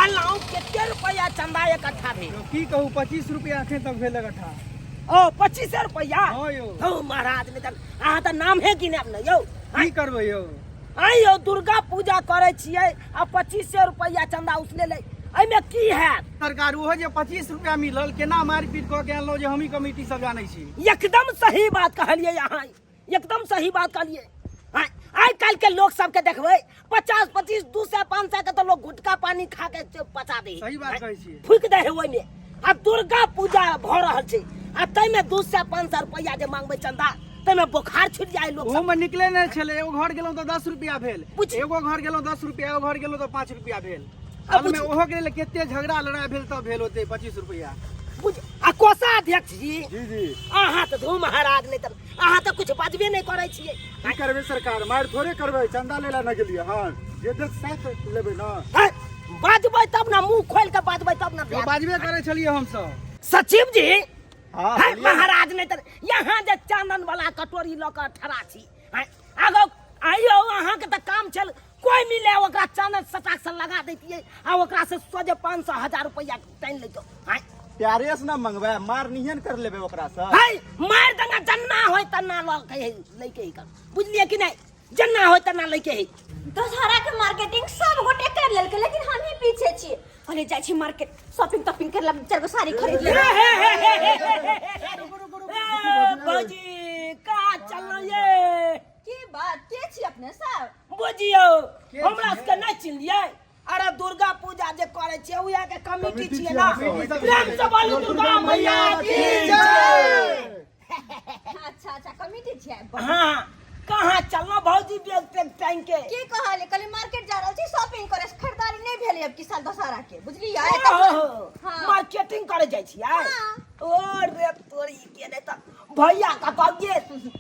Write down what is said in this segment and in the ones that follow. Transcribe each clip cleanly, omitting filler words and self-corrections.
कहलहुँ कते रुपैआ चंदा इकट्ठा भेल? की कहू, 25 रुपया अखन तक भेल इकट्ठा। ओ 25 रुपैआ? हाँ यौ। हौ महाराज, नहि तऽ अहाँ तऽ नाम हे गिनायब ने यौ। की करबै यौ? आइ यौ दुर्गा पूजा करै छियै आ 25 रुपैआ चंदा उसले लै, एहिमे की हैत? सरकार ओहो जे 25 रुपया मिलल, केना मारि पीट कऽ के अनलहुँ जे हमही कमिटी सब जानै छी। एकदम सही बात कहलियै अहाँ, एकदम सही बात कहलियै। आइ काल्हि के लोक सबके देखबै 50 25 200 500 के तऽ लोग गुटका पानी खा के पचा दे। सही बात कहै छियै। फूकि दे है ओहिमे। आ दुर्गा पूजा भऽ रहल छै आ ताहिमे 200 500 रुपैआ जे मांगबै चंदा, ताहिमे बोखार छुटि जाइ लोक सब। ओहोमे निकले नहि छलै। एगो घर गेलहुँ तऽ 10 रुपया भेल, बुझ- एगो घर गेलहुँ 10 रुपया, एगो घर गेलहुँ तऽ 5 रुपया भेल। आ असल में बुझ- ओहो के लेल कते झगड़ा लड़ाई भेल तब भेल ओते 25 रुपया। बुझ आ कोषाध्यक्ष जी। जी जी। अहाँ तऽ धू महाराज, नहि तऽ अहाँ तऽ किछु बजबे नहि करै छियै। की करबै सरकार, मारि थोड़े करबै, चंदा लेला न गेलियै हन, जे देत साथ लेबै न। हैं? बाजबै तब ने, मुंह खोलि के बाजबै तब ने। यौ, बाजबे करै छलियै हमसब। सचिव जी। हाँ, हैं, बोलिए ना। महाराज, नहि तऽ यहाँ जे चानन वाला कटोरी लऽ कऽ ठड़ा छी, हैं, आगो आइयो अहाँके तऽ काम छल, कोई मिले ओकरा चानन सटाक से लगा दैतियै आ ओकरा से सोझे 500 1000 रुपैआ टानि लैतो। हैं? प्यारे से ना मंगबै, मार निहन कर लेबै ओकरा से। है मार दंगा, जन्ना होय तन्ना लऽ के है, लैके है कर। बुझलियै कि नहि? जन्ना होय तन्ना लैके है। दशहरा के मार्केटिंग सब गोटे कर लेलकै, लेकिन हम ही पीछे छियै। कहले जाइ छी मार्केट शॉपिंग तॉपिंग कर लब, चार गो साड़ी खरीद लेब। ए, भौजी का चलना ये? की बात, के छी अपने सब? बुझियौ हमरा सबके नहि चिन्हलियै? अरे दुर्गा पूजा जे करै छियै उएह के कमिटी कमिटी छियै छियै ना। हमसब। प्रेम से बोलू दुर्गा मैया की जय। अच्छा अच्छा, कमिटी छियै। हाँ, कहाँ चलना भौजी बैग तैग टांग के? की कहले, कहले मार्केट जा रहल छी शॉपिंग करे, खरीदारी नहीं भेलै अब की साल दशहरा के, बुझलियै? ओहो, हाँ। मार्केटिंग करे जाइ छियै? हाँ। ओ रे तोरी के, नहि तऽ भैया कतऽ गेल?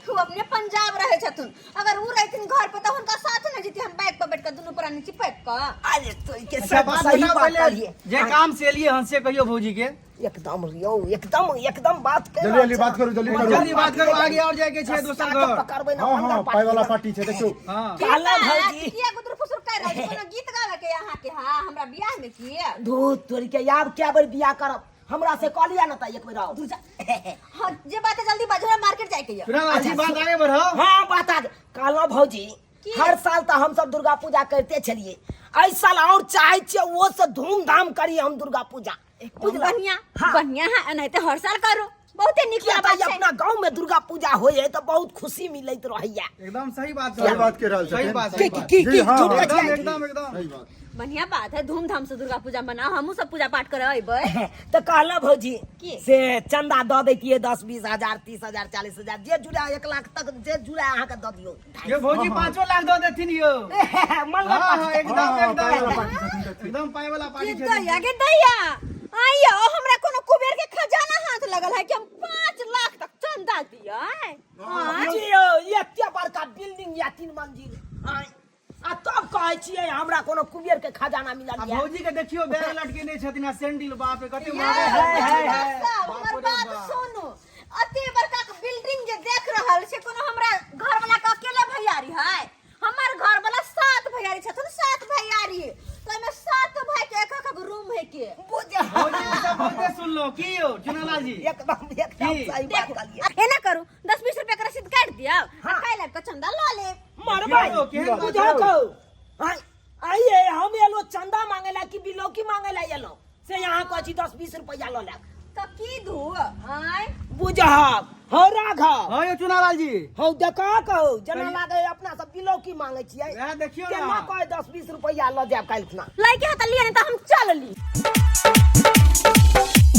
उ अपने पंजाब रहै छथुन, अगर उ रहथिन घर पर तऽ हुनका साथ न जैती हम बाइक पर बैठ के दुनू प्राणी चिपक कऽ। अरे तोरी के, अच्छा, सब बात सही बताउ बात पहिले, कहलियै। जे काम से एलियै हन से कहियौ भौजी के। एकदम यौ, एकदम एकदम बात कर जल्दी जल्दी बात करू, जल्दी करू। जल्दी बात करू, आगे और जाए के छै दोसर घर। पकड़बै ना। हाँ हाँ, पाई वाला पार्टी छै, देखियौ। हाँ। की कहला बात, भौजी। किया गुदुर फुसुर कर रहल छी? कोनो गीत गावे के अहाँ के? हाँ, हमरा बियाह में की धूत तोरी के, आब क्या बेर बियाह करब? हमरा से कहलिया ना तऽ एक बेर आओ। हाँ, जे बात है जल्दी बाजू, हमरा मार्केट जाए के ये। सुना जी, बात आगे बढ़ाओ। हाँ, बात आगे कहलहुँ भौजी। की? हर साल तऽ हमसब दुर्गा पूजा करते छलियै, एहि साल और चाहे छियै वो से धूमधाम करी हम दुर्गा पूजा, बुझलहुँ? बढ़िया। हाँ। बढ़िया है, एनाहिते हर साल करू, बहुते नीक किया बात तऽ छै। अपना गाँव में दुर्गा पूजा होइ है तऽ बहुत खुशी मिलैत रहैया। एकदम सही बात। सही बात कह रहल सही छथिन। बात, की सही की बात। की जी, की हाँ, झूठ हाँ। एकदम बजिया? एकदम एकदम सही बात। बढ़िया बात है, धूमधाम से दुर्गा पूजा मनाओ, हमहूँ सब पूजा पाठ करे अइबै। तऽ कहलहुँ भौजी की? से चंदा दऽ दैतियै 10 20 हजार 30 हजार 40 हजार, जे जुड़ा 1 लाख तक जे जुड़ा अहाँके दऽ दियौ। ये भौजी, 5 लाख दऽ देथिन यौ। मंगल हाँ हाँ पार्टी। एकदम। हाँ, एकदम पाई वाला पार्टी छथिन, देखियौ। एकदम पाई वाला की पार्टी छथिन। दैया गे दैया, आइयो हमरा कोनो कुबेर के खजाना हाथ लगल है कि हम 5 लाख तक चंदा दियै? आँय? बुझियौ एते बड़का बिल्डिंग या 3 मंजिल, आँय, आ तब कहै छियै हमरा कोनो कुबेर के खजाना मिलल आ यऽ। भौजी के देखियो, बैग लटकेने छथिन आ सैंडल, बाप रे कते ये महंगा है। है, है। सब हमर बाप रे बात बाप। सुनू, अते बड़का के बिल्डिंग जे देख रहल छै, कोनो हमरा घर वाला के अकेले भैयारी है? हमर घर वाला 7 भैयारी छथुन, 7 भैयारी, तो एमे 7 भाई के एक एक रूम है के। बुझ भौजी ई सब बहुते सुनलो की यौ चुनालाल जी? एकदम एकदम की? सही बात देखो कहलियै। एना करू, 10 20 रुपया के रसीद काट दियौ आ हाँ। काल्हि आबि के चंदा लऽ लेब। मरबै। यौ, केहन बात बुझो यौ? कहू, आँय, आइए हम एलो चंदा मांगे ला कि बिलौकी मांगे ला एलो से यहाँ कहै छी 10 20 रुपया लऽ लेब? तऽ की धू आँय? बुझब हौ राघव। हाँ यौ चुनालाल जी। हौ देखा कहू, जेना लागे अपना सब बिलौकी मांगे छियै। वएह देखियौ ना। केना कहै 10 20 रुपया लऽ जायब काल्हि खुना? लैके है तऽ लिअ, नहि तऽ हम चलली।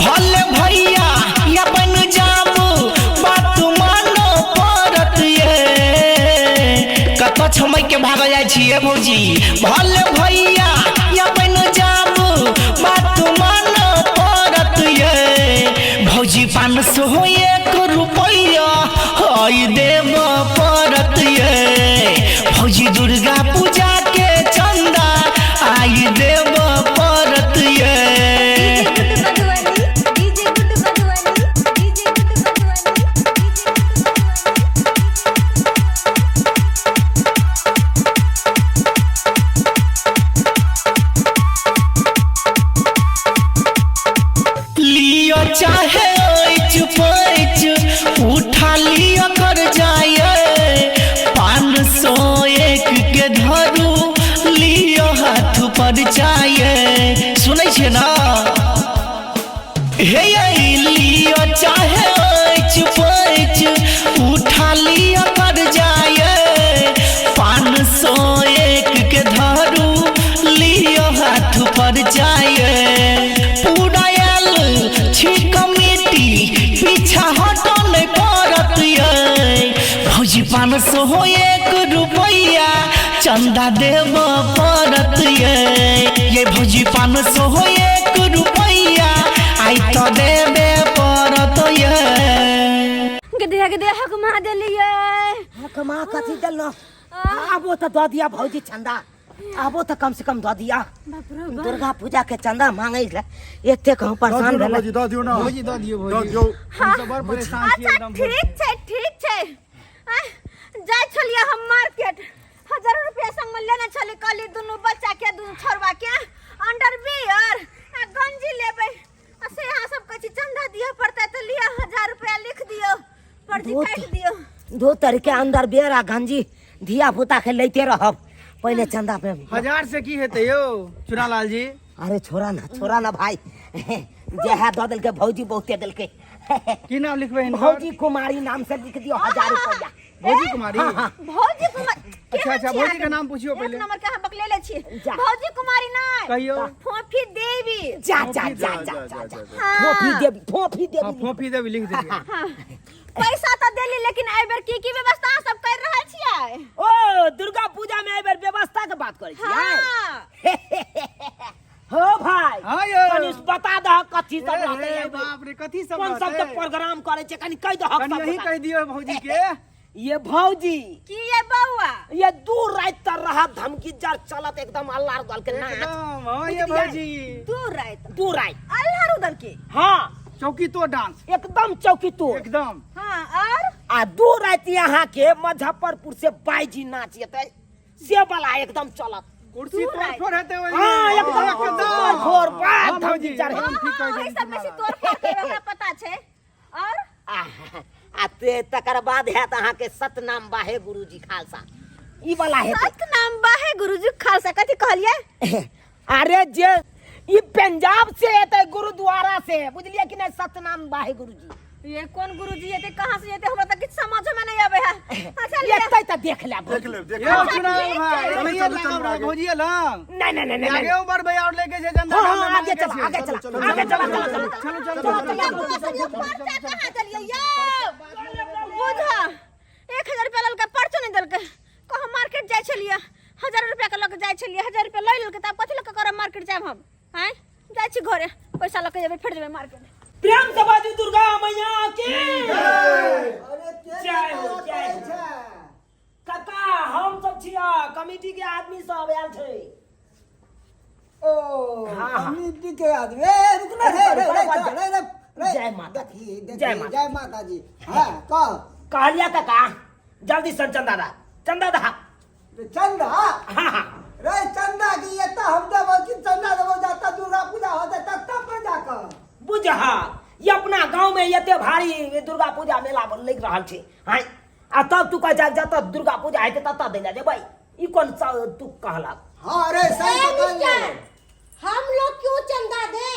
भले भैया या बन जाबू, बात मानो पड़त ये। कतऽ छमय के भागल जाइ छियै भौजी? भले भैया या बन जाबू, बात मानो पड़त ये। भौजी 501 रुपैया हई देब पड़त ये। भौजी दुर्गा पूजा के चंदा आई देब पड़त ये। DJ Guddu Madhubani, DJ Guddu Madhubani, DJ Guddu Madhubani, DJ Guddu Madhubani. जाय। पूरा आयल छी कमिटी पीछा हटल नहीं पड़त ये। भौजी 501 रुपैया चंदा देब पड़त ये। ये भौजी 501 रुपैया आई तो देबे पड़त ये। गदे गदे हक मा देलियै। हक मा कथी देलौ? आबो तऽ दऽ दिया भौजी चंदा, आबो तऽ कम से कम दऽ दिया। बाप रे बाप। दुर्गा पूजा के चंदा मांगे ले एतेक हम दऽ परेशान दियौ ना भेलै। भौजी, दऽ दियौ ना। भौजी दऽ दियौ, दऽ भौजी। दियौ। हमसब बड़ परेशान छियै अच्छा एकदम। ठीक छै, ठीक छै। आँय, जाइ छलियै हम मार्केट, 1000 रुपया संग में लेने छली, कहली दुनू बच्चा के दुनू छोड़वा के अंडरवियर आ गंजी लेबै, आ से अहाँ सब कहै छी चंदा दिअ पड़तै, तऽ लिअ 1000 रुपया लिख दियौ, पर्ची काटि दियौ। दो तरीके अंडरवियर आ गंजी धिया पुता के लैते रहब, पहिले चंदा पे। 1000 से की हेतै यौ चुनालाल जी? अरे छोड़ा ना, छोड़ा ना भाई, जे है दऽ देलकै भौजी, बहुते देलकै। की नाम लिखबै हिनकर? भौजी कुमारी नाम से लिख दियौ 1000 रुपया। भौजी कुमारी? हाँ, हाँ। भौजी कुमारी। अच्छा, अच्छा, भौजी के नाम पूछियो पहिले। एक नंबर के हम बकलेले छी। जा। भौजी कुमारी नहीं। कहियो। फोफी देवी। जा, जा, जा, जा, जा, जा। हाँ। फोफी देवी, फोफी देवी। हाँ, फोफी देवी लिख देलियै। हाँ। पैसा तो देली, लेकिन एहि बेर की की व्यवस्था अहाँ सब कर रहल छियै? ओ दुर्गा पूजा में एहि बेर व्यवस्था के बात करै छियै? हाँ। हो भाई, हाँ यौ। कनि बता दह कथी सब ए, रहतै हे, एहि बेर। बाप रे, कथी सब कोन सब के रहतै? प्रोग्राम करै छै, कनि कहि दहक कनि सब यही गोटा। कहि दियौ भौजी के। ये भौजी। की ये बौआ? ये दू राति तक रहत धमकी जर चलत एकदम अल्लाह दल के नाच। एकदम, हाँ ये बुझलियै? भौजी। दू राति। दू राति। अल्लाह रुदल के। हाँ। चौकी तो डांस। एकदम चौकी तो। एकदम। हाँ, और? आ दू राति यहाँ के मुजफ्फरपुर से बाईजी नाच एतै, से वाला एकदम चलत। कुर्सी दू तोड़ राति। फोड़ हेतै ओहिमे। हाँ, एकदम एकदम। तोड़ फोड़, बात हाँ, धमकी भौजी, चढ़े। एकदम ठीक कहै हाँ, ओहि छथिन सब बेसी चुनालाल। तोड़ फोड़ के हमरा पता छै। और? आ ते तकर बाद हैत अहाँके सतनाम बाहे गुरुजी खालसा, ई वाला हेतै। सतनाम बाहे गुरुजी खालसा कथी कहलियै? अरे जे ई पंजाब से एतै गुरुद्वारा से, बुझलियै कि नहि? सतनाम बाहे गुरुजी। ये कोन गुरुजी एतै, कहाँ से एतै, हमरा तऽ किछु समझ में नहीं आबै है। अच्छा लिअ। एतै तऽ देख लेब। देख लेब, देख यौ लेब। चुनालाल भाई, चलू, एतैये चलू, लागब चलू, रहै, आगे। भौजिये लग। नहीं, नहीं, नहीं, नहीं, आगे नहीं। बढ़बै और लेके छै चंदा। हाँ, हाँ, गाममे आगे मांगे चला, छै। आगे चला, चलू, आगे चलू, चला, चला, चलू, चला। चलू, चलू, चलो, चलू, चलो, बौआ सब, यौ पर्चा कहाँ देलियै यौ? बुझा, 1000 रुपया ललकै, पर्चो नहि देलकै। कहाँ मार्केट जाइ छलियै, 1000 रुपया के लऽ के जाइ छलियै, 1000 रुपया लऽ लेलकै, तऽ आब कथी लऽ के करब मार्केट जायब हम? आँय, जाइ छी घरे, पैसा लऽ के जेबै, फेर जेबै मार्केट। प्रेम से बाजू दुर्गा मैया की जय हो, जय हो। काका, हम सब छिया कमिटी के आदमी सब आयल छै। ओ हाँ, हाँ। कमिटी के आदमी, ए रुक ना रे, रे, रे, रुको, रे, रे, रे। जय माता दी। देखी, देखी, जय माता। जय माता जी। हाँ कह। कहलिया काका, जल्दी सन चंदा दा, चंदा दा। चंदा? हाँ, हाँ। रे चंदा की एता हम देबो कि चंदा देबो जाता दुर्गा पूजा होते तब तब पर जाकर। बुझा, ये अपना गांव में एते भारी दुर्गा पूजा मेला लग रहल छै, हाँ, आ तब तू कह जा जतऽ दुर्गा पूजा हेतै ततऽ दै लए जेबै, ई कोन तू कहलक? हाँ रे, सही ए, तो कहलियै। मिस्टर, हम लोग क्यों चंदा दे?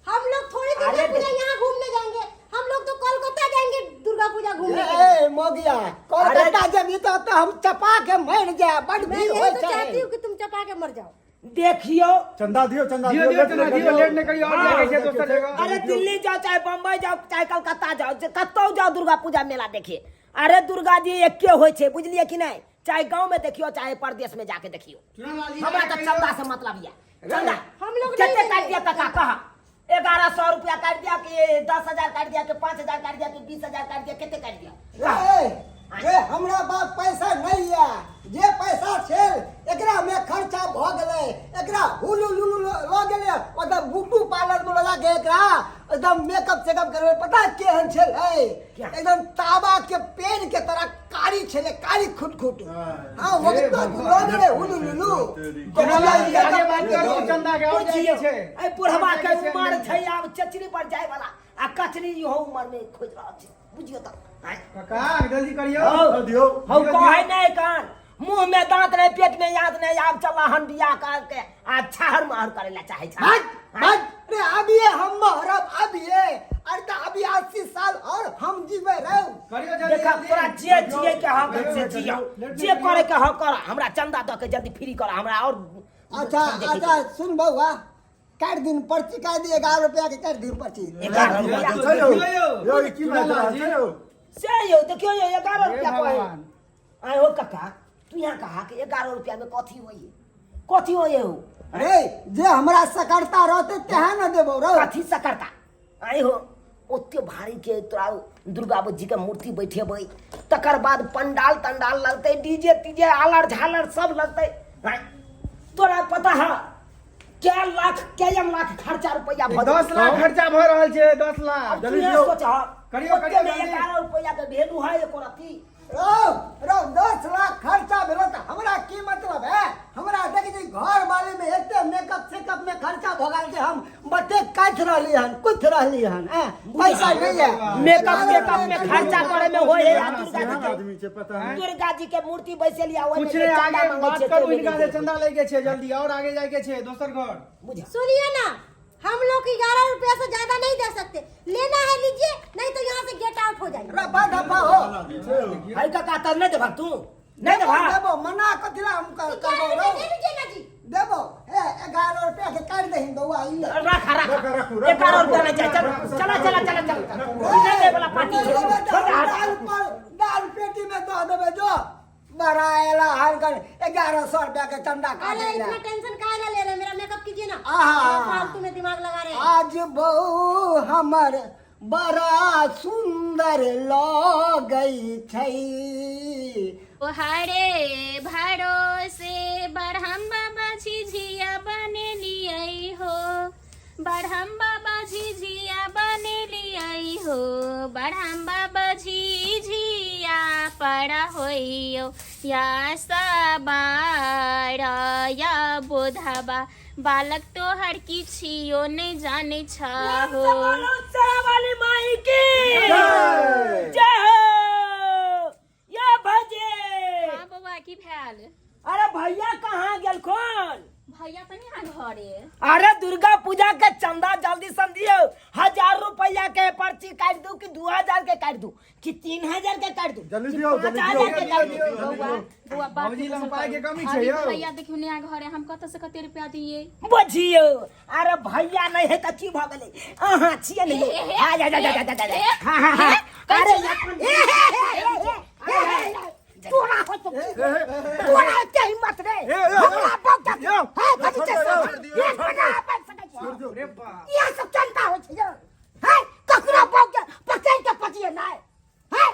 हम लोग थोड़ी दुर्गा अरे पूजा यहाँ घूमने जाएंगे, हम लोग तो कोलकाता जाएंगे दुर्गा पूजा घूमने के लिए। ए मोगिया, कोलकाता जब तो तो हम चपा के मर जाए, बड़ मैं भीड़ यही होय तो छै। चाहती हूँ कि तुम चपा के मर जाओ। देखियो, चंदा दियो, चंदा दियो, दियो, दियो, चंदा दियो, लेट नहीं करियो, और हाँ। जाके छै दोसर जगह। अरे दिल्ली जाओ, चाहे बम्बई जाओ, चाहे कलकत्ता जाओ, जे कतौ जाओ दुर्गा पूजा मेला देखिए, अरे दुर्गा जी एके होइ छै, बुझलियै कि नहि? चाहे गांव में देखियो, चाहे परदेश में जाके देखियो, चुनालाल जी, हमरा तऽ चंदा से मतलब यऽ। चंदा हम लोग कते नहीं काटि दिया देंगे। काका, कह? 1100 रुपया काटि दिया कि 10,000 काटि दिया कि 5,000 काटि दिया कि 20,000 काटि दिया, कते काटि दिया? रे, रे, हमरा बाप पैसा नहीं है, जे पैसा छे एकरा में खर्चा भ गेलै, एकरा हुलु लुलु ल गेलै, ओतऽ ब्यूटी पार्लर में लगा के एकरा एकदम मेकअप चेकअप करबै, पता केहन छलै? क्या? एकदम ताबा के पेड़ के तरह कारी छलै, कारी खुट खुट। हाँ, वो हे तो भगवान। लऽ गेलै हुलु लुलु। चुनालाल जी, आगे बात करू चंदा के, और जाके छै। एहि बुढ़वा के उमर छै आब चचरी पर जाय वाला, आ कचरी इहो उमर में खोजि रहल छै, बुझियौ तऽ। आँय। काका, जल्दी करियौ। हौ। दियौ। हौ, कहै नहि कान, मुंह में दांत नहीं, पेट में याद नहीं, आब चला हन बियाह कर के आ छाहर माहर करे ला चाहे छा। भाग भाग रे, अभी हम मरब अभी, अरे तो अभी 80 साल और हम जीवे रहो। करियौ जल्दी, देखा, जल्दी। तोरा जे जिए के हक है से जिया, लेट जे नहीं करे के हक कर, हमरा चंदा दऽ के जल्दी फ्री कर हमरा और। अच्छा, देखी। अच्छा सुन बउआ, काटि दिन पर्ची, काटि दी 11 रुपया के, काटि दिन पर्ची। 11 रुपया छै यौ, यौ ई की बात छै यौ? से यौ देखियौ यौ, 11 हे रुपया कहै। भगवान। आय हो काका, तू यहाँ कहा कि 11 रुपया में कथी होई, कथी होई हो? अरे जे हमरा सकरता रहते तेहे न देबो रौ। कथी सकरता? आय हो, ओते भारी के तोरा दुर्गा जी के मूर्ति बैठेबै, तकर बाद पंडाल तंडाल लगतै, डीजे तीजे आलर झालर सब लगतै। आँय, तोरा पता है कै लाख कै लाख खर्चा रुपया भऽ 10 लाख खर्चा भऽ रहल छै, 10 लाख। अब तू जल्दी इएह दियौ। सोचह, करियौ, ओते करियौ में जल्दी। 11 रुपया के वैल्यू है एको रत्ती? रौ रौ, 10 लाख खर्चा भेलो तऽ हमरा की मतलब है? हमरा देख जे घर वाले में एते मेकअप सेकअप में खर्चा भऽ गेल छै, हम बते काटि रहली हन, कुथ रहली हन, हैं? पैसा नहीं है। मेकअप मेकअप में खर्चा करे में होय है आ दुर्गा जी के आदमी छै पता नहीं। दुर्गा जी के मूर्ति बैसेलिया ओहि में कुछ जे नहीं, चंदा आगे मांगै बात छै, करू से हिनका से नहि। चंदा लै के छै जल्दी, और आगे जाय के छै दोसर घर। बुझा। सुनिए ना, हम लोग 11 रुपया से ज्यादा नहीं दे सकते, लेना है लीजिए, नहीं तो यहाँ से गेट आउट हो जाइए। रफा दफा हो। है काका, तऽ नहि देबहक तू? नहीं देबा? देबो, मना कथिला हम 11 करबो रुपया रौ? दे दीजिए ना जी। देबो, हे 11 रुपया के काटि दही बौआ, ई ले। रख रख। रख, रखू, रखू, 11 रुपया रखू। नहीं चाहिए। चल चला चला चला चल, नहीं दे वाला पार्टी नहीं छै। देबै तऽ छोड़ दे हाथ। दाल पर दाल पेटी में दऽ देबै, जो बड़ा एला हर कर 1100 रुपया के चंदा अरे काटे इतना ला। टेंशन काहे ला ले रहे हैं? मेरा मेकअप कीजिए ना। आहा। फालतू में दिमाग लगा रहे हैं। आज बहु हमर बड़ा सुंदर लगै छै। हरे भरोसे बरहम बाबा झिझिया बनेलियै हो, बरहम बाबा झिझिया बनेलियै हो, बरहम बाबा झिझिया पर होइयो या सबार या बोधबा बालक तोहर किछियो नहि जानै छहो। बोलो वाली माई की जय। जय हो। ये भजे। हाँ बौआ, की भेल? अरे भैया कहाँ गेलखुन? भैया तऽ नहि यहाँ घरे। अरे दुर्गा पूजा के चंदा जल्दी से दियो, 1000 रुपया के पर्ची काट दू कि 2000 के काट दू कि 3000 के काट दू जल्दी कि दियौ, जल्दी 5000 दियौ। के काट दू? बौआ बौआ, बात भौजी लग नहीं पाइ के कमी छै अभी यौ। भैया देखियौ नया घरे, हम कतऽ से कते रुपया दिए? बुझियौ, अरे भैया नहीं है तऽ की भऽ गेलै, अहाँ छियै ने यौ। आ जा जा जा जा जा जा। हाँ हाँ हाँ, अरे अपन तोरा हो तो तोरा एते हिम्मत रे हमरा बहुत यौ, है कथी छै छोड़ दियौ, ये बना अपन सकै छै। छोड़ दियौ। रे बाप। इएह सब चंदा होइ छै यौ, है ककरो बाप के पकड़ के पतिए नहि है,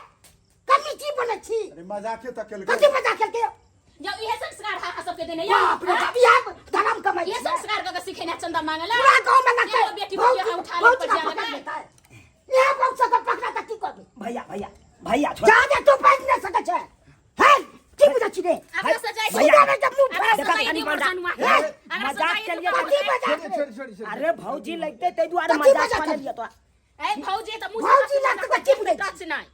कमिटी बनै छी। अरे मजाके तऽ केलकै। कथी मजाक केलकै? जब इहे संस्कार अहाँ सबके देने यौ, बाप रे बाप, इएह धर्म कमाइ इहे छै। संस्कार कऽ के सिखेने चंदा मांगला। पूरा गाँव में लगतै। एगो बेटी भौजी अहाँ उठा ले पर का जाय पकड़ लगा। लेतै, इएह बहुत सबके पकड़ा तऽ की करबै? भैया भैया भैया, छोड़ जा दे, तू बाजि नहि सकै छै है, की बुझै छी रे? अगला सजाय भैया, सीधा रे जब मुँह अगला फाड़ देखा सजाय कनी दियौ बड़ा। मर्दानुआ के। हे, अगला मजाक सजाय के दियौ लिए कथी मर्दानुआ के। मजाक रे? छोड़ छोड़ छोड़। अरे भौजी लगते ताहि दुआरे कथी मजाक मजाक कऽ लेलियै तोरा। ए भौजी तऽ मुँह से भौजी हाथ लगतै तऽ की बुझै छी? टच नहि,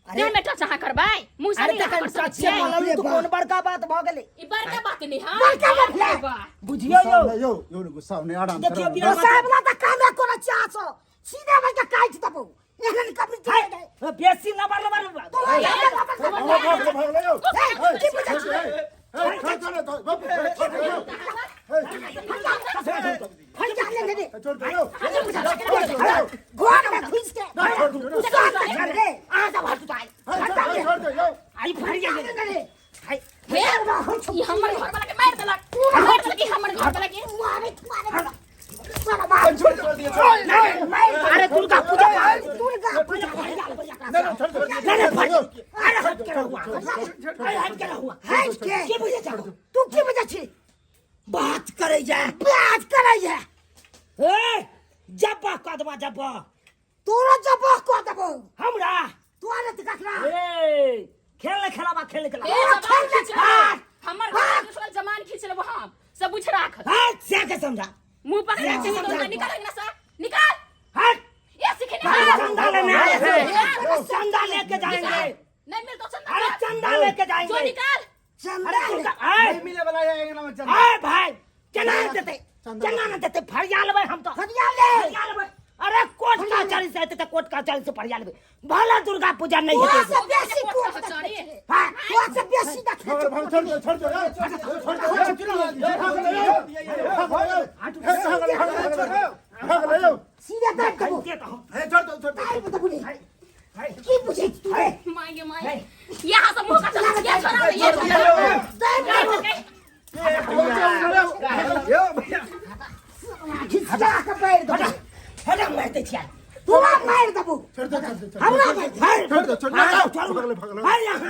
देह में टच अहाँ करबै, मुँह से अरे नहि अहाँ तखन कर सकै टच छियै। कऽ लेलहुँ तऽ कोन बड़का बात भऽ गेलै? ई बड़का बात नहि हँ। बड़का बात बाप रे नहि। बाप। बुझियौ यौ। यौ यौ, गुस्सा नहि, आराम देखियौ करू। बिना गोसाइ वाला तऽ कामे करै छी अहाँ सब, सीधे भाई के काटि देबौ, एहन कमिटी है, बेसी लबर लबर। तोरा लबर लबर। भाग भाग भाग यौ। हे, की बुझै छी? हे, छोड़ छोड़ छोड़, बाप रे, छोड़ यौ। फरिया ले रे। छोड़ दे यौ। घर में घुस के तू साथ कर रे, अहाँ सब हटू तऽ हे, छोड़ दे यौ। आई फरिया ले रे। है। हे, ई हमर घर वाला के मारि देलक, मारि देलक ई हमर घर वाला के। मारे मारे छोड़ दे। अरे दुर्गा पूजा, दुर्गा पूजा। नहीं, छोड़ दे। नहीं नहीं, फट अरे हट के रहुआ, अरे हट के रहुआ। हट के। की बुझै छौ? तू की बुझै छी? बात करै जा, बात करै है। ए जब्बा कदवा जब्बा। तोरा जब कह देबौ। हमरा तोरा तऽ ककरा? ए खेल ने खेलाबा, खेल ने ए खेलाबा। जबान खींच लेबो हाँ। हमर घर के छोड़, जबान खींच लेबो हम सब बुझ राख। हट से के समझा। मुंह पकड़ के चाहिए तो निकाल अंगना से, निकाल। हट। ये सीखने अरे वाला। चंदा लेने आए थे, चंदा लेके जाएंगे। नहीं मिल तो चंदा अरे चंदा लेके जो जाएंगे। निकाल। चंदा अरे दुर्गा आए नहीं मिले वाला है अंगना में चंदा। आए भाई, केना देते, केना न देते? फरिया लेबै हम तो, फरिया ले। फरिया लेबै। अरे कोर्ट कचहरी से हेतै तऽ कोर्ट कचहरी से फरिया लेबै, भले दुर्गा पूजा नहीं तोरा हेतै। से बेसी कोर्ट कोर्ट कचहरी। देखै छै। हाँ, तोरा से बेसी देखै भाग छै। भाग, छोड़ दे, छोड़ दे यौ। छोड़ दे यौ। भाग यौ। भाग यौ। भाग। हमरा भाई छोड़ दो, छोड़ दो। हाँ, छोड़ दो, भगले, भगले। भाई यहाँ से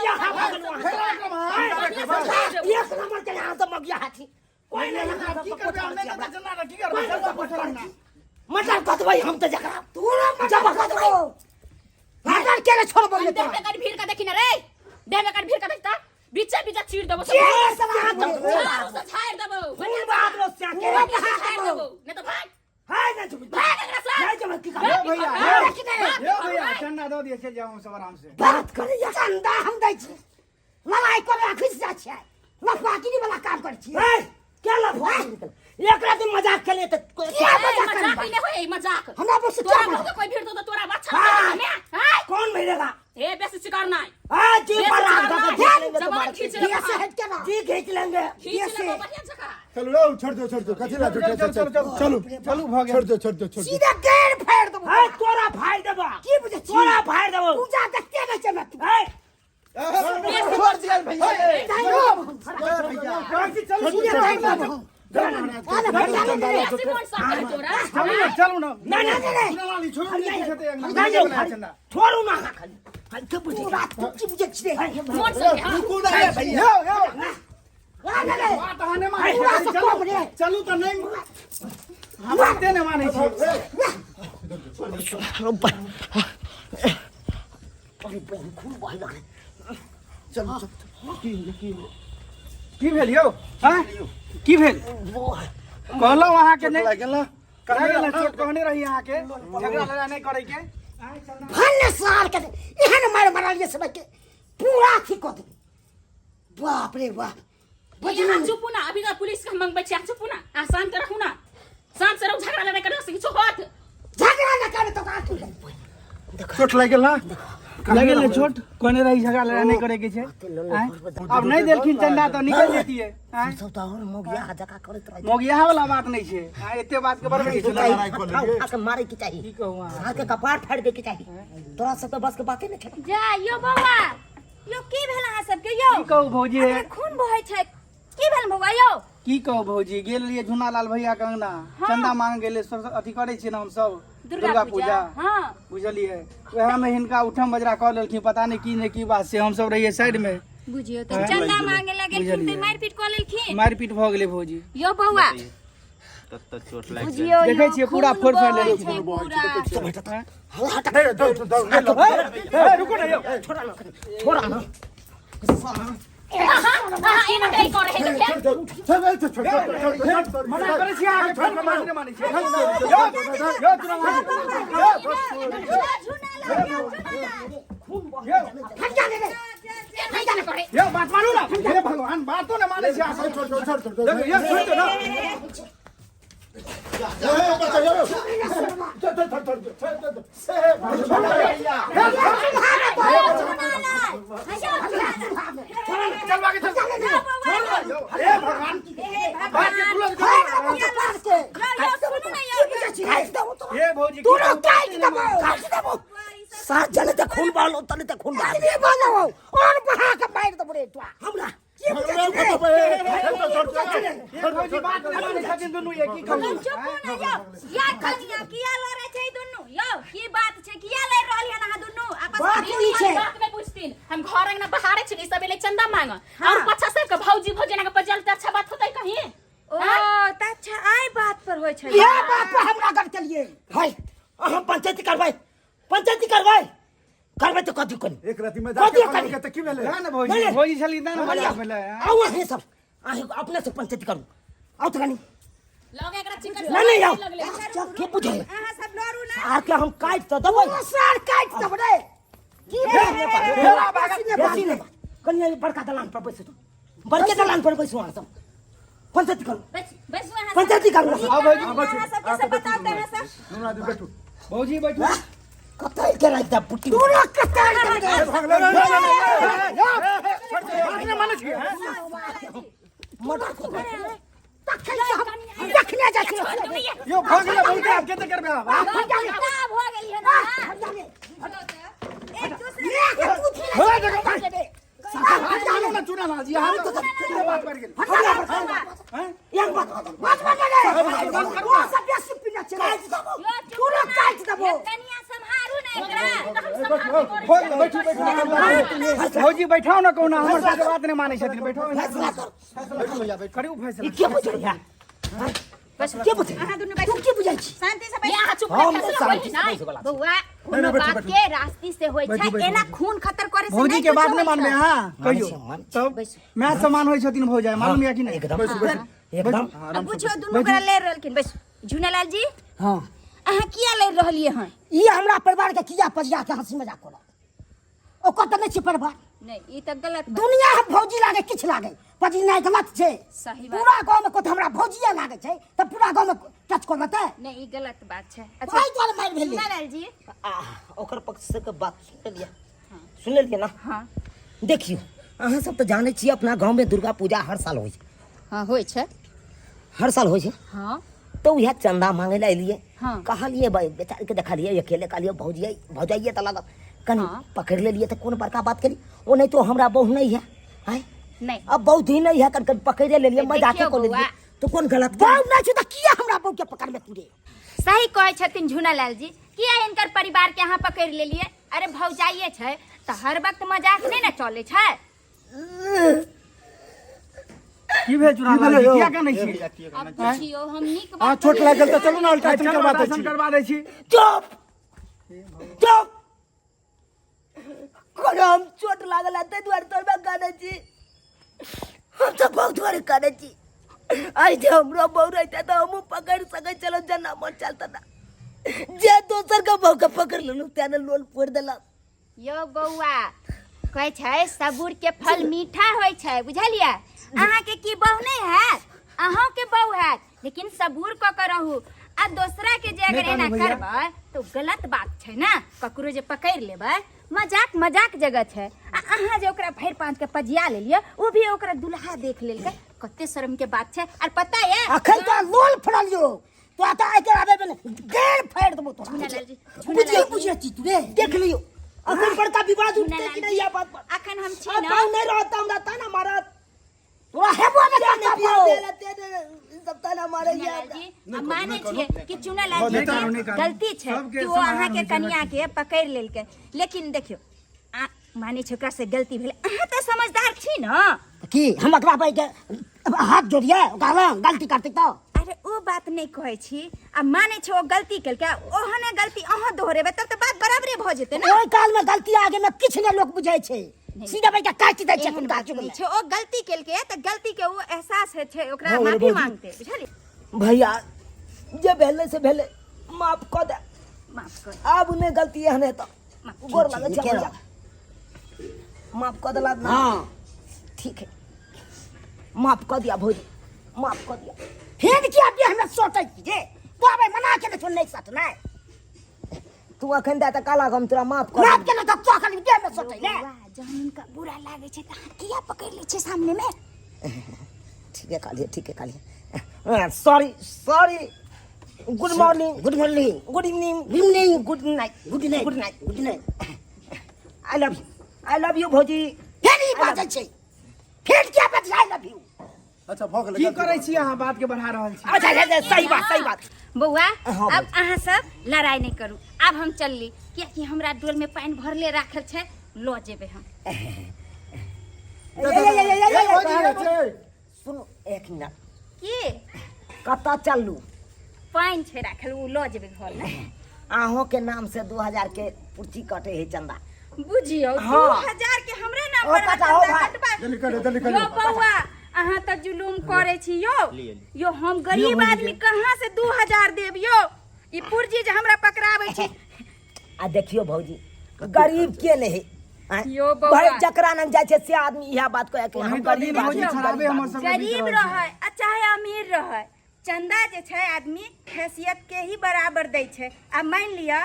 यहाँ भागलो। एक नंबर के यहाँ से मगिया हाथी कोई नहीं यहाँ से की करबै हम नहि देतै चन्दा तऽ की करबै चल बैठल अंगना मटर कतबै हम तऽ जकरा तोरा जब कतबै मटर के छोड़बै देह में करी भीड़ का देखी ना रे, देह में करी भीड़ का देखता, बीचे बीचे चीर देबो सब। के सब हाथ चारू से झाड़ देबो। खून बहा देबो स्याके। बढ़िया से झाड़ देबो, नहीं तो भाग। हाय नहीं चुप भाग एकरा से। नहीं चुप की यौ कर भैया भाग। यौ भैया चन्दा दऽ दिअ, चलि जाउ हम सब आराम से। बात करे चंदा हम दै छी, लड़ाई करे खिस जा छियै, लफागिरी वाला काम करै छियै। ए क्या लफा एकरा तुम मजाक के लिए तो क्या ए, मजाक मजाक करी ही नहीं होए, मजाक। हमरा बस तोरा क्या बहु मजाक के कोई भीड़ दो तो तोरा अच्छा हाँ। लगेगा मैं हाय कौन मिलेगा ए बेसी शिकार नहीं। हां जी बेसी पर शिकार राख दो नहीं। खींच लेंगे जबान तुम्हारा। खींच दिया लेबो। से हट के ना जी खींच लेंगे खींच लेबो बढ़िया जगह। चलो लो, छोड़ दो, छोड़ दो, कथी ला झूठे, चल, चल, चल, चलो चलू भऽ गेल। छोड़ दो, छोड़ दो, छोड़ दो। सीधा गैर फाड़ देबो। हाय तोरा फाड़ देबो। की बुझै छी? तोरा फाड़ देबो। पूजा देखते नहि छै तू। ए छोड़ दिया भैया। चलू सीधे फाड़ देबो। बेसी कौन सा है तोरा? चलू ना, चलू ना। नहीं नहीं नहीं चुना लाली छोड़ू नहि किछु हेतै अंगना। नहीं नहि नहीं चन्दा। छोड़ू ना खाली खाली के बुझे तू रात तू की बुझै छी रे? मोन से हाँ। रुकू ना रे भैया। यौ यौ आ ले ले। बात अहाँ नहि मानै पूरा छियै। से चलू कम रे। चलू तऽ नहि हम बाते नहि मानै छियै। अरे बहन खून बहे लगलै। चलू चलू। की भेल यौ? हँ, की भेल? कहलहुँ अहाँके नहि लागि गेल ना? लागि गेल ना, चोट कहने रही अहाँके झगड़ा लड़ाइ नहि करैके। भन्ने सार के एहन मार मारलियै सबके पूरा अथी कऽ देबै। बाप रे बाप। यहाँ चुपू ना, अभी तो पुलिस के हम मंगबै छी, अहाँ चुपू ना, अहाँ शांत रहू ना, शांत से रहू, झगड़ा लड़ाइ करला से किछु होत? झगड़ा न करे तो का तू। चोट लागि गेल ना? लागि गेल ने चोट? कहने रही झगड़ा लड़ाइ नहि करैके छै। आँय? आब नहि देलखिन चन्दा तऽ निकलि जैतियै। आँय? सब तऽ और मोगिया जका करैत रहै। मोगियाहा वाला बात नहि छै। आँय, एते बात के बड़बै छै। उठा उठा के मारे के चाही। की कहू अहाँ? सार के कपार फाड़ दे के चाही। तोरा सबके बस के बाते नहि छै। जा यो बौआ, यो की भेल अहाँ सबके यो? की कहू भौजी? अरे खून बहै छै, की भेल बौआ यो? की कहू भौजी, गेल रहियै झुना लाल भैया के अंगना चंदा मांग गेलै। अथी करै छियै ने हमसब दुर्गा पूजा। हाँ। बुझलियै, वएह में हिनका उठम बजरा कऽ लेलखिन, पता नहि की नहि की बात से। हमसब रहियै साइड में। बुझियो तऽ चंदा मांगे लगेलखिन तऽ मारि पीट कऽ लेलखिन। मारि पीट भऽ गेलै भौजी। यो बौआ तत्त चोट लागि बुझियो देखै यो, छियै, पूरा खून फोड़ फाड़ि बहै लेलखिन। छै पूरा। हे, दौड़, दौड़, दौड़, नहि लो। हे, रुकू ने यौ। छोड़ा ना। अहाँ अहाँ एना नहि करै है देखिए। छोड़ दो, छोड़ दो, छोड़ दो, छोड़ दो, छोड़ दो। मना करै छियै अहाँके, फेर बात नहि मानै छियै। यौ, यौ, चुना लाल। यौ, झुना लाल, यौ, झुना लाल। यौ, हट जा ले रे। एना नहि करै। यौ, बात मानू ना। हे भगवान, बातो नहि मानै छियै अहाँ सब। छोड़ दो, छोड़ दो, छोड़ दो। देखियौ, यौ, छोड़ दो ना। हे, बच्चा, यौ, यौ। छोड़ दो, छोड़ दो, छोड़ दो, छोड़ दो। हे, झुना लाल, यौ, झुना लाल। चल बाकी चल। छोड़ दो, यौ। हे भगवान, बात के खुलल करू। कपार के यौ, यौ, सुनू ने यौ। की बुझै छी? हट देबो तोरा। हे भौजी, की तोरा कहू, काटि देबो, काटि देबो। सात जने तऽ खून बहलो तने तऽ खून बहा अरे बनाओ और बहा के मारि देबो रे तोरा। हमरा की बुझै छी रे? हे भौजी, बात नहि मानै छथिन दुनू ये, की कहू? चुपू ने यौ। या कनिया किया लड़ै छै ई दुनू यौ? की बात छै, किया लड़ि रहल हन अहाँ दुनू आपस बात में? ई छै। बात में पूछथिन, हम घर अंगना बहारे छी, सब एलै चंदा मांग और पछा सब के भौजी भौजी के बजल तऽ अच्छा बात होतै कहीं? ओ तऽ अच्छा आइ बात पर होइ छै। इएह बात पर हमरा गड़ चलिए। हाय अहाँ पंचायती करबै, पंचायती करबै, करबै तऽ कथी कनी एक राति में कथी जाके करी? पकड़ के तऽ की भेलै? ना ने भौजी, नहीं, नहीं। भौजी छली ना, मजाक भेलै। आउ अहीं सब, अहीं अपने से पंचायती करू, आउ तऽ कनी। लग एकरा चिकन नहीं नहीं आउ। लगलै। के बुझै अहाँ सब लड़ू ना। सार के हम काटि तऽ देबै। सार काटि देबो रे। की बेसी नहि बात। कनी बड़का दलान पर बैसू, बड़के दलान पर बैसू, अहाँ सब पंचायती करू। बैस बैसू अहाँ सब। पंचायती करू। आउ भौजी, अहाँ सबके से बताउ तऽ अहाँ सब। दुनू आदमी बैठू। भौजी बैठू। कतै के राखि दे पुट्टी। तोरा कटारि देबो रे। बात नहि मानै छियै, हैं? मर्डर कऽ दे। तखन से हम देखने जाइ छियै। यौ भऽ गेलै बहुते, आब कते करबै आब? किताब हो गेली हन अहाँ। हट जा ले। एक दूसरे ले के पूछ ले। हो देखो, बात मानू ना चुना लाल जी, अहाँ तऽ कते बात बढ़ि गेल। हमरा हैं? एक बात बात बात ले। बंद करू वो ना। सब बेसी पीने छै। छै काटि देबो पूरा काटि देबो कनिया सम्हारू ने एकरा। बैठू बैठू। भौजी बैठाउ ने कहुना, हमर सबके बात नहि मानै छथिन। बैठाउ, फैसला कर। बैठू भैया, बैठू। करू फैसला। ई के बुझै है? के बुझै? अहाँ दुनू तू बैठू। के बुझै छी? शांति से ये बैठू। अहाँ चुप हम रह, फैसला शांति होई से नहि। बैसै वाला छी। बौआ, कोनो नहि, बैठू, बात बैठू। के रास्ती से होइ बैठू, छै, बैठू, एना बैठू। खून खतर करे से भौजी नहि के बात कुछो नहि होइ मानबै छै। अहाँ? कहियौ छियै, मानै तब माय समान होइ छथिन भौजाइ, मालूम यऽ कि नहि? एकदम। बैसू बैसू। एकदम। अब बुझियौ दुनू गोरा लड़ि रहलखिन। बैसू झुनेलाल जी। हाँ। अहाँ किया लड़ि रहलियै हन? ई हमरा परिवार के किया पजिया के हंसी मजाक करत? ओकर तऽ नहि छै परिवार। नहि, ई तऽ गलत बात। दुनिया हम भौजी लागे किछु लागे, पजिनाइ गलत छै। सही बात। पूरा गाँव में कोत हमरा भौजिया लागे छै तऽ पूरा गाँव में टच कऽ लेतै। नहि, ई गलत बात छै। ओहि दुआरे मारि भेलै। झुनेलाल जी। आ ओकर पक्ष से के बात सुन लेलियै, सुन लेलियै ना? हाँ। देखियौ, अहाँ सब तऽ जानै छियै अपना गाँव में दुर्गा पूजा हर साल होइ छै। हाँ, होइ छै। हर साल होइ छै। हाँ। तऽ उएह चंदा मांगे लए एलियै। हाँ। कहलियै भाई बेचारी के देखलियै अकेले, कहलियै भौजियै भौजाइये तऽ लागल कनि। हाँ। पकड़ि लेलियै तऽ कोन बड़का बात केली? ओ नहि तो हमरा बहु नहीं है आँय? नहीं। अब बहु ही नहीं है, कन कन पकड़े लेलियै, देखियौ मजाके कऽ लेलियै। बौआ। तऽ कोन गलत? बहु नहि छै तऽ किया हमरा बहु के पकड़बे तू रे? सही कहै छथिन झुनालाल जी। किया हिनकर परिवार के अहाँ पकड़ि लेलियै? अरे भौजाइये छै तऽ हर वक्त मजाक नहि ने चलै छै। की भेल चुनाव? की भेलै यौ? किया कानै छी? आब बुझियौ हम नीक अहाँ बात चोट लागि गेल तऽ चलू ने अल्ट्रासाउंड चलू, करवा दै अल्ट्रासाउंड छी। करवा दै छी। चुप चुप, कोनो हम चोट लागल है ताहि दुआरे तोरबे कानै छी? हम तऽ बहुत दुआरे कानै छी। आइ जे हमरो बहु रहिते तऽ हमहूँ पकड़ि सकै छलहुँ जेना मन चल तेना। जे दोसरके बहुके पकड़ि लेलहुँ तेँ ने लोल फोड़ि देलक। यौ बौआ, कहै छै सबूर के फल मीठा होइ छै, बुझलियै? अहाँके की बहु नहि हैत? अहूँके बहु हैत, लेकिन सबूर कऽ के रहू। आ दोसरा के जे अगर नहि एना कहलहुँ भैया। करबै तऽ गलत बात छै ने। ककरो जे पकड़ि लेबै, मजाक मजाक जगह छै। आ अहाँ जे ओकरा भरि पाँच के पजिया लेलियै, ओ भी ओकरा दुल्हा देख लेलकै, कते शर्म के बात छै। आर पता ये अखन तो लोल फड़लियो तो आता आइ के आबे में गैर फाड़ देबो तोरा। झुनालाल जी, बुझिए झुनालाल जी। बुझिए छी तू रे। देख लियो, अखन बड़का विवाद उठते कि नहीं यह बात पर। अखन हम छी अब ना। पाँव नहीं रहता हमरा ताना मारत। तोरा हेबो ने जे करता नहि बियाह पाँव। भेल है, ते ने सब ताना मारैया चुनालाल हमरा। जी, हम मानै छियै कि चुनालाल जी नहि कानू, के नहि कानू। गलती छै सबके कि ओ समाधान अहाँके होइ छै। कनिया के पकड़ि लेलकै, लेकिन देखियौ, आ मानै छै ओकरा से गलती भेलै, अहाँ तऽ समझदार छी ने। की हम ओकरा पर के हाथ जोड़िए ओकरा लग गलती करते तो? अरे ओ बात नहि कहै छी। आ मानै छै ओ गलती केलकै, ओहने गलती अहाँ दोहरेबै तब तऽ बात बराबरे भऽ जेतै ने। ओहि काल में गलती आगे में किछु नहि लोक बुझै छै, सीधा बैठ के काटि दै छै। एहन हुनका बात जुग नहि में छै। ओ गलती केलकै तऽ गलती के ओ एहसास होइ छै, ओकरा भऽ गेलै माफी भौजी। मांगतै, बुझलियै? भैया, जे भेलै से भेलै, माफ कऽ दे। माफ कर। आब नहि गलती एहन हेतौ। गोर लागै छै नीके भैया, माफ कऽ देला ना? हाँ। ठीक है, माफ कऽ दिया भौजी, माफ कऽ दिया। फेर किया देह में सटै छी रे? तो आबे मना के देखो नहि सटनाइ। तू अखन दे तऽ काला हम तोरा माफ कऽ माफ केलहुँ तऽ तो खाली देह में सटै ले। बौआ, जहन हुनका बुरा लागै छै तऽ अहाँ किया पकड़ि लै छियै सामने मे? ठीक है कहलिए, ठीक है कहलिए, sorry sorry. Good morning. Good morning. Good evening. Evening. Good night. Good night. Good night. Good night. I love you, I love you भौजी। फेर ई बाजै छै, फेर किया बाजै I love you? अच्छा भऽ गेलै। की करै छी अहाँ? बात के बढ़ा रहल छी। अच्छा अच्छा अच्छा, सही बात, सही बात। बौआ, हाँ, अब अहाँ सब लड़ाई नहि करू, आब हम चलली, कियाकि हमरा डोल में पानि भरले राखल छै, लऽ जेबै हम। ए, ए, ए, ए, ए, ए, ए, भौजी, ए, छै। सुनू एक मिनट। की? कतऽ चलू? पानि छै राखल, ओ लऽ जेबै घर में। अहों के नाम से 2000 के पुर्ची कटे है चंदा। बुझियौ, हाँ। 2000 के हमरा नाम ओ पर कटा, ओ चंदा भाई। कटबा। जल्दी करियौ, जल्दी करियौ। यो बौआ, अहाँ तऽ जुलूम करै छी यौ। यो, हम गरीब आदमी कहाँ से 2000 देब यौ? ई पुर्जी जे हमरा पकड़ाबै छी। आ देखियो भौजी, गरीब के नहीं है आँय? यो बौआ। भाई जकरा नंग जाइ छै से आदमी इएह बात कहै कि हम ओनाहितो गरीब दिन आदमी भौजी छी, खराबे गरीब हमर आदमी। सबके बीत गरीब रहल छै। रहै आ चाहे अमीर रहै, चंदा जे छै आदमी हैसियत के ही बराबर दै छै। आ मानि लिअ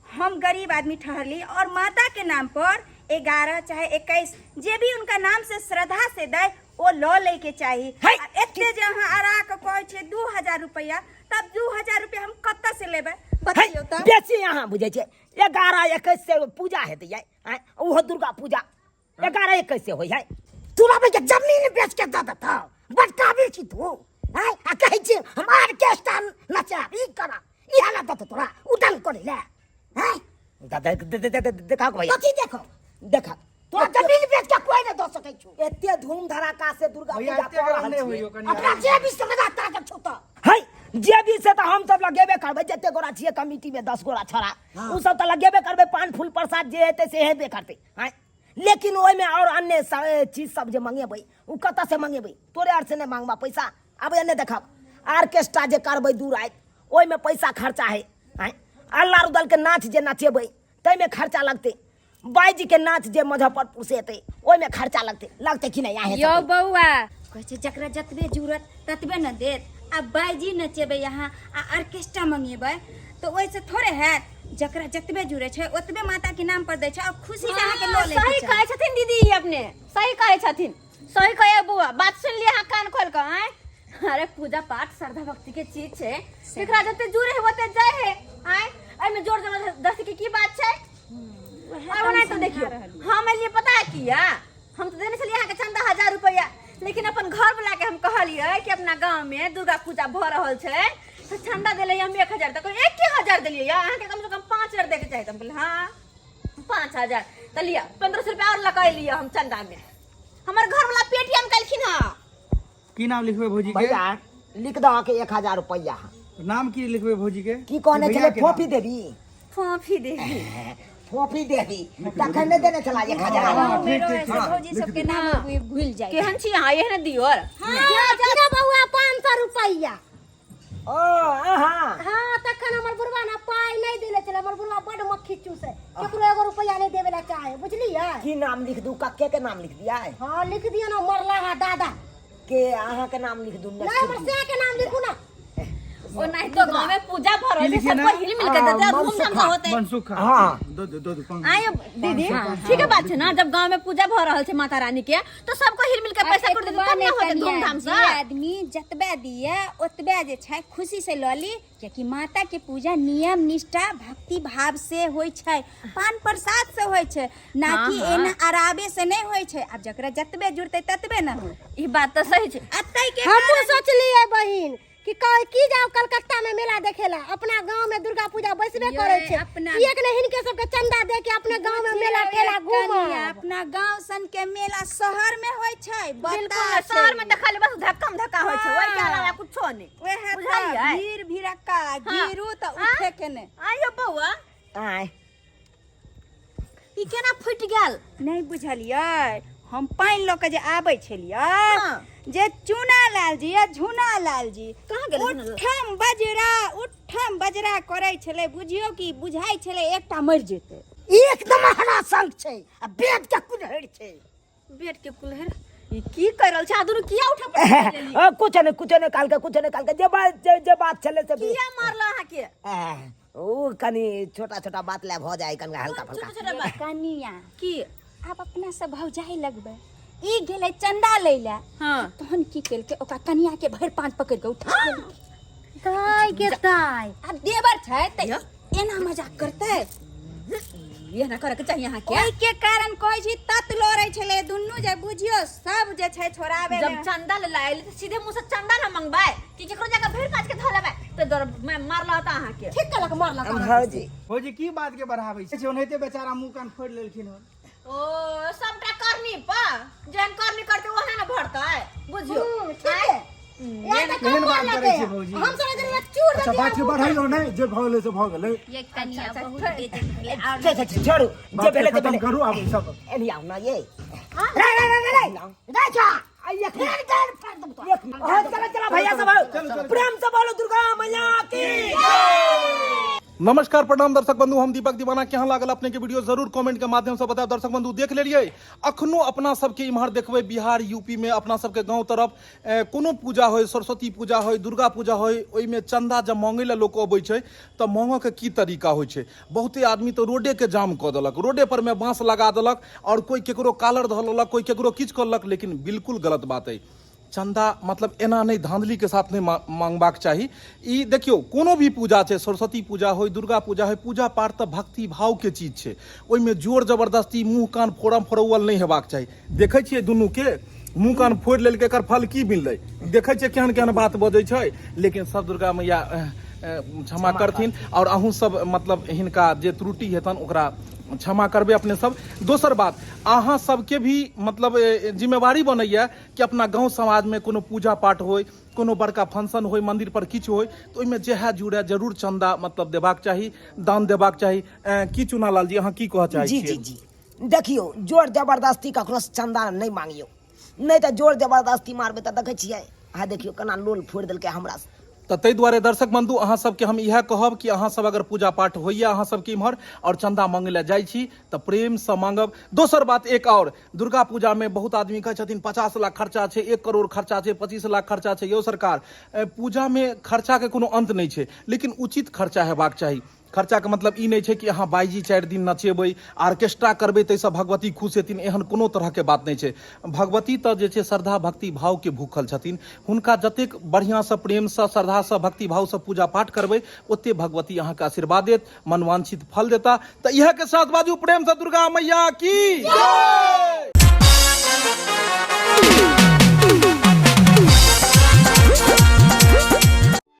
हम गरीब आदमी ठहरली और माता के नाम पर 11 चाहे 21 जे भी उनका नाम से श्रद्धा से दै, ओ लऽ लै के चाही। है। आ एते जे अहाँ अड़ा के कहै छियै 2000 रुपैआ, तब 2000 रुपैआ हम कतऽ से लेबै, बतैयौ तऽ? बेसी अहाँ बुझै छियै। 11 21 से पूजा हेतै यै, आँय? ओहो दुर्गा पूजा 11 21 से होइ है। तोरा बे जमीन बेच के दऽ देतौ, बड़ काबिल छी तू। आँय, आ कहै छी हम आर्केस्ट्रा नचाब, ई करब। इहा ला दत तोरा उदल करे ले हैं देख देख देख देखा भैया कथी देखो देखा तोरा जमीन बेच के कोई नहीं दऽ सकै छौ एते धूम धड़ाका से दुर्गा भैया पूजा एते कऽ गरम रहल नहि छियै होइयो कनि अपना जेबी से लगा ताकत छौ तऽ है जेबी से तऽ हम सब लगेबे करबै जते गोरा छियै कमिटी में 10 गोरा छड़ा उ सब तऽ लगेबे करबै पान फूल प्रसाद जे हेतै से हेबे करतै हैं लेकिन ओहिमे और अन्य चीज सब जे मंगेबै उ कतऽ से मंगेबै तोरे आर से नहि मांगबा पैसा आब एने देखब आर्केस्ट्रा जे करबै दू राति ओहिमे पैसा खर्चा है हैं अल्लाह रुदल के नाच जे नचेबै ताहिमे खर्चा लगतै बाई के नाच जे मुजफ्फरपुर से एतै ओहिमे खर्चा लगतै लगतै कि नहि अहें यौ सबके? बौआ कहै छै जकरा जतबे जरूरत ततबे ने देत आ बाइजी नचेबै अहाँ आ ऑर्केस्ट्रा मंगेबै तऽ ओहिसँ थोड़े हैत जकरा जतबे जुड़े छै ओतबे माता के नाम पर दै छै और खुशी से अहाँके लऽ लै सही कहै छथिन दीदी ई अपने सही कहै छथिन सही कहै बौआ बात सुन लिअ अहाँ कान खोल कऽ आँय अरे पूजा पाठ श्रद्धा भक्ति के चीज छै जेकरा जते जुड़े है ओते जाय है आँय एहिमे जोर जबरदस्ती के की बात छै और ओनाहितो तो देखियो हम एलियै पता है किया हम तो देने छलियै अहाँके चंदा 1000 रुपया लेकिन अपन घर वाला के हम कहलियै कि अपना गांव में दुर्गा पूजा भऽ रहल छै तो चंदा देलियै हम 1000 तऽ एके हजार देलियै अहाँके कम से कम 5000 दैके चाही तऽ हम कहलियै हाँ 5000 तऽ लिअ 1500 रुपया और लऽ कऽ एलियै हम चंदा में हमर घर वाला पेटीएम केलखिन हँ की नाम लिखबै भौजी के भैया लिख दह के 1000 रुपया नाम की लिखबै भौजी के की कहने भैया छलै के नाम। फोफी देवी फोफी देवी फोफी देवी तखन नहि देने छला 1000 हाँ, ठीक ठीक ठीक भौजी सबके नाम भूल जाए केहन छी अहाँ एहन दियोर हाँ दियौ बौआ 500 रुपैआ ओ अहाँ हाँ तखन हमर बुढ़वा ना पाइ नहि देले छलै हमर बुढ़वा बड मक्खी चूसे केकरो एगो रुपैआ नहि देवे ला चाहे बुझलियै की नाम लिख दू कक्के के नाम लिख दिया है हाँ लिख दियौ ना मरला हा दादा के अहाँ के नाम लिख दू नहीं हमर से के नाम लिखू ना ओ नहीं तो गांव में पूजा भर रहल छै लिखिए सब ना? कोई हिल मिल के देते धूमधाम से होते मनसुख हाँ। दो दो दो दो पाँच आयो दीदी ठीक है बात छै ना जब गांव में पूजा भर रहल छै माता रानी के तो सबको हिल मिल के पैसा कर देते तब ना होते धूमधाम से जे आदमी जतबे दिए ओतबे जे छै खुशी से लऽ ली कियाकि माता के पूजा नियम निष्ठा भक्ति भाव से होइ छै पान प्रसाद से होइ छै ना हाँ, कि हाँ। एना अराबे से नहीं होइ छै आब जकरा जतबे जुड़तै ततबे ना होइ ई बात तो सही छै आ ताहि के हमहूँ कारण सोचलियै बहिन कि की जाओ कलकत्ता में मेला देखेला अपना गांव में दुर्गा पूजा बैसबे ये करे छे अपना- एक ने हिनके सबके चंदा दे के अपने गांव में मेला ठेला कनिया, घूम अपना गांव सन के मेला शहर में होइ छै बिल्कुल बता शहर में तो खाली बस धक्कम धक्का होइ छै ओहि के अलावा कुछो नहीं ओहे तऽ बुझलियै? भीड़ भीड़क्का गिरू तऽ उठे के नहि आयो बौआ आय ई केना फुटि गेल नहि बुझलियै हम पानि लऽ कऽ जे आबै छलियै हाँ। जे चूना लाल जी आ झूना लाल जी कहाँ गेलै झूना लाल? उठम बजरा उठम बजरा करै छलै बुझियौ कि बुझाइ छलै एकटा मरि जेतै एकदम हरा संग छै आ बेद के कुल्हड़ छै बेड के कुल्हड़ ई की कर रहल छै आ दुनू किया उठा पटक लेली अ, कुछ नहीं कुछ नहीं काल के कुछ नहीं काल के जे बात जे, जे बात छले से भी किया मारल अहाँ के ओ कनी छोटा छोटा बात ले भ जाए कनी हल्का फुल्का छोटा छोटा बात कनिया की आब अपना सब भौजाई लगबै ई गेलै चंदा लै लए हाँ तहन की केलकै ओकरा कनिया के भरि पाँच पकड़ि के उठा लेलकै दाय के दाय आब देवर छै तऽ एना मजाक करतै एना करे के चाही अहाँ के ओहि के कारण कहै छी तत लड़ै छलै दुनू जे बुझियौ सब जे छै छोड़ाबै जब चंदा ले आयल तऽ सीधे मुंह से चंदा ना मंगबाय कि केकरो जाके भरि पाँच के धऽ लेबै तऽ दर मैं मारल होता अहाँ के ठीक कहलक मारलक भौजी भौजी की बात के बढ़ाबै छै ओनाहिते बेचारा मुंह कान फोड़ि लेलखिन हन ओ सबटा करनी पर जेहन करनी करते ओहने ना भरतै बुझियो ठीक है या तऽ केहन कम बात मारलकै करै छियै भौजी? हम सब इधर चूर अच्छा बात के बढ़ैयो नहि जे भऽ गेलै से भऽ गेलै ये कनिया बहुत बेइज्जत भेलै और छे छे छे, छोड़ू जे बात के भेलै से खत्म भेलै करू आब ई सब एनी आउ ना ये रे रे रे रे रे जा एक फेर गाल फाड़ देब तोरा। एक मिनट हाँ, चला चला भैया सब प्रेम से बोलो दुर्गा मैया की नमस्कार प्रणाम दर्शक बंधु हम दीपक दीवाना केहन लागल अपने के वीडियो जरूर कमेंट के माध्यम से बतायब दर्शक बंधु देख लेलिए अखनो अपना सबके इम्हर देखबै बिहार यूपी में अपना सबके गांव तरफ कोनो पूजा होय सरस्वती पूजा होय दुर्गा पूजा होय ओहिमे चंदा जब मांगै लए लोक अबै छै तऽ मांगऽ के की तरीका होइ छै बहुते आदमी तऽ रोडे के जाम कऽ देलक रोडे पर मे बाँस लगा देलक आओर कोइ केकरो कालर धऽ लेलक कोइ केकरो किछु कऽ लेलक लेकिन बिल्कुल गलत बात अइ चंदा मतलब एना नहि धांधली के साथ नहि मांगबाक चाही ई देखियौ कोनो भी पूजा छै सरस्वती पूजा होय दुर्गा पूजा होय पूजा पाठ तऽ भक्ति भाव के चीज छै ओहिमे जोर जबरदस्ती मुँह कान फोड़म फोड़ौअल नहि हेबाक चाही देखै छियै दुनूके मुँह कान फोड़ि लेलकै एकर फल की मिललै देखै छियै केहन केहन बात बजै छै लेकिन सब दुर्गा मैया क्षमा करथिन आओर अहूँ सब मतलब हिनका जे त्रुटि हेतनि ओकरा क्षमा करबै अपने सब। दोसर बात, अहाँ सबके भी मतलब जिम्मेवारी बनैया कि अपना गाँव समाजमे कोनो पूजा पाठ होइ, कोनो बड़का फंक्शन होइ, मंदिर पर किछु होइ, तऽ ओहिमे जएह जुड़ए जरूर चन्दा मतलब देबाक चाही, दान देबाक चाही। की चुनालाल जी, अहाँ की कहऽ चाहै जी छियै? जी जी, देखियौ, जोर जबरदस्ती ककरोसँ चन्दा नहि मांगियौ, नहि तऽ जोर जबरदस्ती मारबै तऽ देखै छियै, आ देखियौ केना लोल फोड़ि देलकै हमरा। तऽ ताहि दुआरे दर्शक बंधु, अहाँ सबके हम इएह कहब कि अहाँ सब अगर पूजा पाठ होइए अहाँ सबके इम्हर आओर चन्दा मांगै लए जाइ छी तऽ प्रेमसँ मांगब। दोसर बात एक आओर, दुर्गा पूजामे बहुत आदमी कहै छथिन 50 लाख खर्चा छै, 1 करोड़ खर्चा छै, 25 लाख खर्चा छै। यौ सरकार, पूजामे खर्चाके कोनो अन्त नहि छै, लेकिन उचित खर्चा हेबाक चाही। खर्चाके मतलब ई नहि छै कि अहाँ बाइजी 4 दिन नचेबै, आर्केस्ट्रा करबै, ताहिसँ भगवती खुश हेथिन, एहन कोनो तरहके बात नहि छै। भगवती तऽ जे छै श्रद्धा भक्ति भावके भूखल छथिन। हुनका जतेक बढ़िआँसँ प्रेमसँ श्रद्धासँ भक्ति भावसँ पूजा पाठ करबै, ओते भगवती अहाँके आशीर्वाद देत, मनवांछित फल देता। तऽ इएहके साथ बाजू प्रेमसँ दुर्गा मैया की जय।